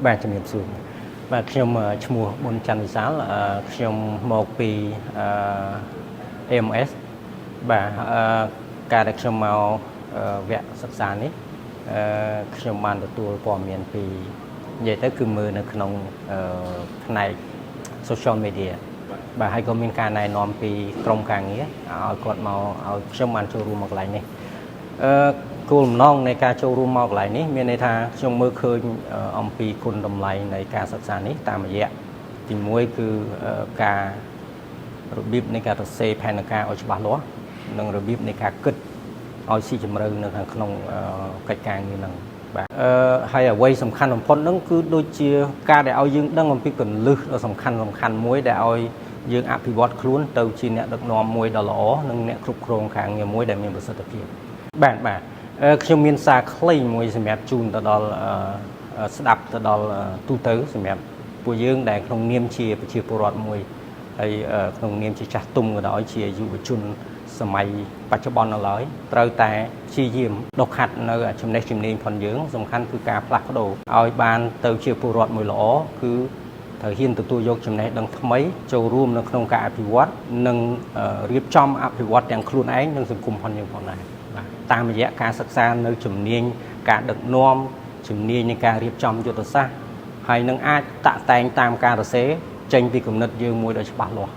បាទជំរាបសួរបាទខ្ញុំឈ្មោះប៊ុនច័ន្ទវិសាលខ្ញុំមកពីAMS បាទការដែលខ្ញុំមកវគ្គសិក្សានេះខ្ញុំបានទទួលព័ត៌មានពីនិយាយទៅគឺមើលនៅក្នុងផ្នែក social media បាទហើយក៏មានការណែនាំពីក្រុមការងារឲ្យគាត់មកឲ្យខ្ញុំបានចូលរួមមកកន្លែងនេះគោលបំណងនៃការចូលរួមមកកន្លែងនេះមានន័យថាខ្ញុំមើលឃើញអំពីគុណតម្លៃនៃការសិក្សានេះតាមរយៈទី1គឺការរបៀបនៃការសរសេរផែនការឲ្យច្បាស់លាស់និងរបៀបនៃការគិតឲ្យស៊ីជម្រៅនៅខាងក្នុងកិច្ចការងារហ្នឹងបាទហើយអ្វីសំខាន់បំផុតហ្នឹងគឺដូចជាការដែលឲ្យយើងដឹងអំពីគន្លឹះដ៏សំខាន់សំខាន់មួយដែលឲ្យយើងអភិវឌ្ឍខ្លួនទៅជាអ្នកដឹកនាំមួយដ៏ល្អនិងអ្នកគ្រប់គ្រងការងារមួយដែលមានប្រសិទ្ធភាពបាទបាទខ្ញុំមានសារខ្លីមួយសម្រាប់ជូនទៅដល់ស្ដាប់ទៅដល់ទូទៅសម្រាប់ពួកយើងដែលក្នុងនាមជាប្រជាពលរដ្ឋមួយហើយក្នុងនាមជាចាស់ទុំក៏ដោយជាយុវជនសម័យបច្ចុប្បន្ននៅឡើយត្រូវតែព្យាយាមដុសខាត់នៅចំណេះជំនាញផងយើងសំខាន់គឺការផ្លាស់ប្ដូរឲ្យបានទៅជាពលរដ្ឋមួយល្អគឺត្រូវហ៊ានទទួលយកចំណេះដឹងថ្មីចូលរួមនៅក្នុងការអភិវឌ្ឍនិងរៀបចំអភិវឌ្ឍទាំងខ្លួនឯងនិងសង្គមផងយើងផងដែរបាទតាមរយៈការសិក្សានៅជំនាញការដឹកនាំជំនាញនៃការរៀបចំយុទ្ធសាស្ត្រហើយនឹងអាចតាក់តែងតាមការសរសេរចេញពីគំនិតយើងមួយដ៏ច្បាស់លាស់។